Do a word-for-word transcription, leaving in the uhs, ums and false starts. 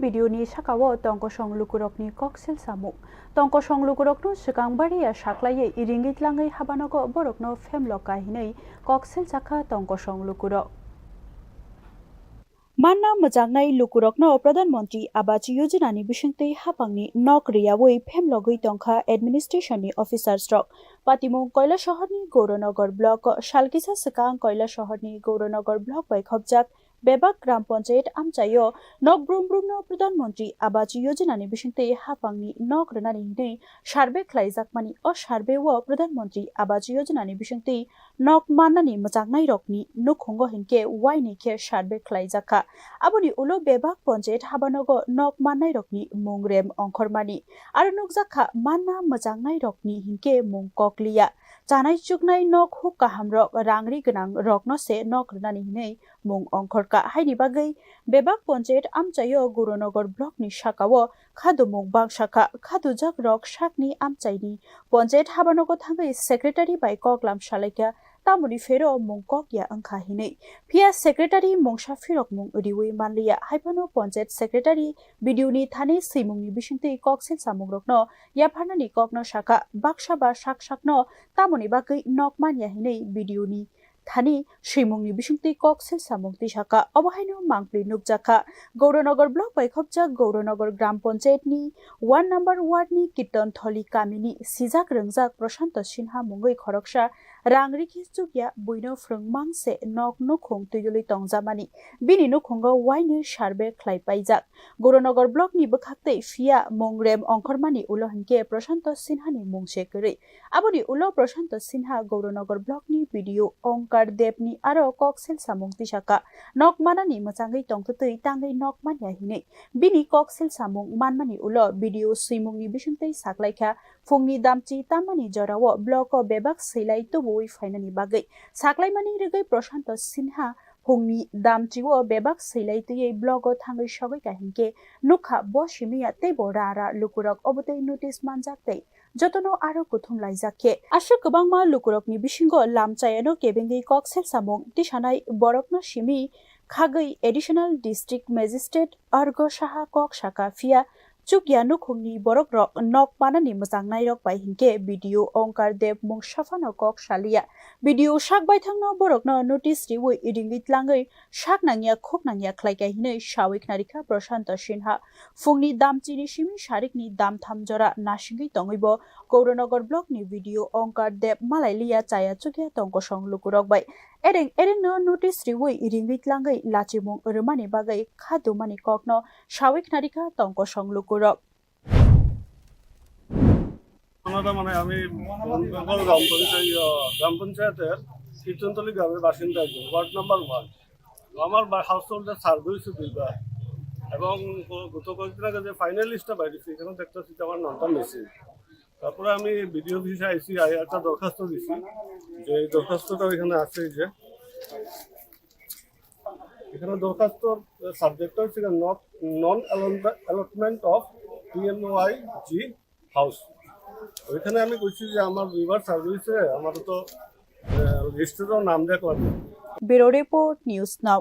Video ni saka o tongkosong lukurokni koksil samung. Tongkosong lukurokno swkang bariya saklaiwi ringwi tlangwi habanogo borokno phemlok ka hinwi koksil sakha tongkosong lukurok. Manna mwchangnai lukurokno Pradhan Mantri Awas Yojana ni bisingtwi hapangni nok riyawi phemlogwi tongkha administration ni officers rok. Patimung Kailashahar ni Gauranagar block o salkisa swkang Kailashahar ni Gauranagar block bai khopjak bebak Gram Panchayat amchaio nok brum brumno Pradhan Mantri Awas Yojana ni bisingtwi hapangni nok rwnani hinwi survey khlaijakmani. O survey o Pradhan Mantri Awas Yojana ni bisingtwi nok mannani mwchangnairokni nukhungo hinkhe uaini khe survey khlaijakha. Aboni ulo bebak Panchayat habanogo nok mannairokni mung rem ongkhormani. Aro nukjakha manna mwchangnairokni hinkhe mung kokliya. Chanai chuknai nok huk kahamrok rangri gwnang rokno se nok rwnani hinwi mung ongkhorkha. Haini bagwi bebak Panchayat amchaio Gauranagar block ni sakao khadumung bangsa kha. Khadujakrok sakni amchaini Panchayat habanogo thangwi secretary bai koklam salaikha, tamoni phero mung kokya wngkha hinwi. Phiya secretary mungsa phirokmung riwi manliya, haiphano Panchayat secretary B D O ni thani swimungni bisingtwi koksil samungrokno yapharnani kokno sakha, baksa ba sak sakno tamoni bagwi nok manya hinwi B D O ni thani swimungni bisingtwi koksil samung tisakha. Obo haino mangpli nukjakha. Gauranagar block bai khopjak Gauranagar Gram Panchayat ni one number ward ni Kirtan Tholi kamini sijak rwngjak Prashanto Sinha mungwi khoroksa rang rikhi chukya buino phrwngmang se nok nukhung twilwi tongjamani. Bini nukhungo uaini survey khlai paijak. Gauranagar block ni bwkhaktwi phiya mung rem ongkhormani ulo hinkhe Prashanto Sinha ni mung se kwrwi. Aboni ulo Prashanto Sinha Gauranagar block ni B D O Onkar Deb ni aro koksil samung tisakha, nok manani mwchangwi tongtwtwi tangwi nok manya hinwi. Bini koksil samung manmani ulo B D O swimungni bisingtwi saklaikha, phungni damchi tammani jorao block o bebak swilai tubuwi phainani bagwi. Saklaimani rwgwi Prashanto Sinha phungni damchio bebak swilai twiwi block o thangwi sogwi ka hinkhe nukha bo simiya teibo ra ra lukurok obotwi notice manjak tei jotono aro kuthum laijak khe. Aswk kwbangma lukurokni bisingo lam chayano kebengwi kok selsamung tisanai borokno simi khagwi Additional District Magistrate Argo Saha kok saka, phiya chukya nukhungni borokrok nok manani mwchangnairok bai hinkhe B D O Onkar Deb mungsa phano kok saliya. B D O sak baithangno borokno notice riwi ringwi tlangwi sak nangya khuk nangya khlaikha hinwi sawi khnarikha Prashanto Sinha. Phungni damchini simi sarikni damtham jora nasingwi tongwibo Gauranagar blockni B D O Onkar Deb malailiya chaya chukya tongkosong lukurok bai. Ereng erengno notice riwi ringwi tlangwi lachimung rwmani bagwi kha dumani kokno sawi khnarikha tongkosong lukurok. ওনারা মানে আমি বেঙ্গল গ্রাম পঞ্চায়েত, ইয়া, গ্রাম পঞ্চায়েতের কীর্তনতলী গ্রামের বাসিন্দা একজন, ward number one. তো আমার হাউস হোল্ডের সার্ভে হয়েছে দুইবার, এবং গ-, গত কয়েকদিন আগে যে ফাইনাল লিস্টটা বাইরেছে, এখানে দেখতেছি যে আমার নামটা মিসিং। তারপরে আমি বিডিও অফিসে আইসি, আই একটা দরখাস্ত দিছি, যে এই দরখাস্তটা এখানে আছে, এই যে এখানে দরখাস্তর সাবজেক্টটা হচ্ছে গিয়ে not, non allotment of পিএমওআইজি হাউস। ওইখানে আমি কইছি যে আমার দুইবার সার্ভে হয়েছে, আমার তো লিস্টে তো নাম দেখলাম না। Bureau Report, News Now.